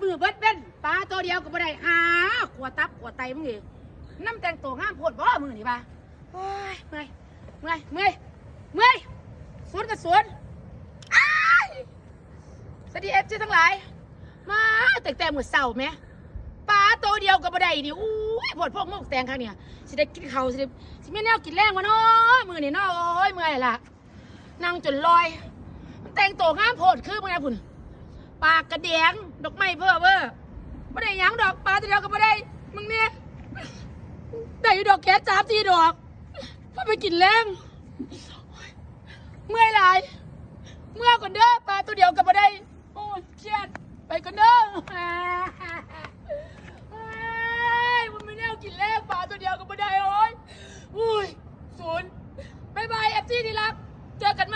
ມື້ເບິດເວັນ ປາໂຕດຽວກໍບໍ່ໄດ້ ຫາ ຂົ້ວຕັບຂົ້ວໄຕມຶງນີ້ ນຳແຕ່ງໂຕງາມໂພດບໍ່ມື້ນີ້ວ່າ ໂອ້ຍ ເມື່ອຍ ເມື່ອຍ ເມື່ອຍ ເມື່ອຍ ສູນກໍສູນ ອ້າຍ ສະຫວັດດີ ເອັຟຊີ ທັງຫຼາຍ ມາຕັ້ງແຕ່ມື້ເຊົ້າແໝ ປາໂຕດຽວກໍບໍ່ໄດ້ນີ້ ອູ້ຍ ໂພດໂພງໂມງແຕງຄັກນີ້ ຊິໄດ້ກິນເຂົ້າ ຊິໄດ້ ຊິມີແນວກິນແລງບໍ່ນໍມື້ນີ້ນໍ ໂອ້ຍ ເມື່ອຍລະ ນັ່ງຈົນລອຍ ແຕ່ງໂຕງາມໂພດ ຄືມື້ນັ້ນພຸ້ນ ປາກກະແດງ ດອກໄມ້ເພີ້ເວີ້ ບໍ່ໄດ້ຫຍັງດອກ ປາໂຕດຽວກໍບໍ່ໄດ້ ມຶງນີ້ ໄດ້ຢູ່ດອກແກສາມສີ່ດອກ ພໍໄປກິນແລງ ເມື່ອຍຫຼາຍ ເມືອກ່ອນເດີ ປາໂຕດຽວກໍບໍ່ໄດ້ ໂອ້ຍ ຄຽດ ໄປກ່ອນເດີ ໂອ້ຍ ບໍ່ມີແນວກິນແລງ ປາໂຕດຽວກໍບໍ່ໄດ້ ໂອ້ຍ ອຸ້ຍ ສູນ ບາຍບາຍ ເອັຟຊີ ທີ່ຮັກ ເຈີກັນໃໝ່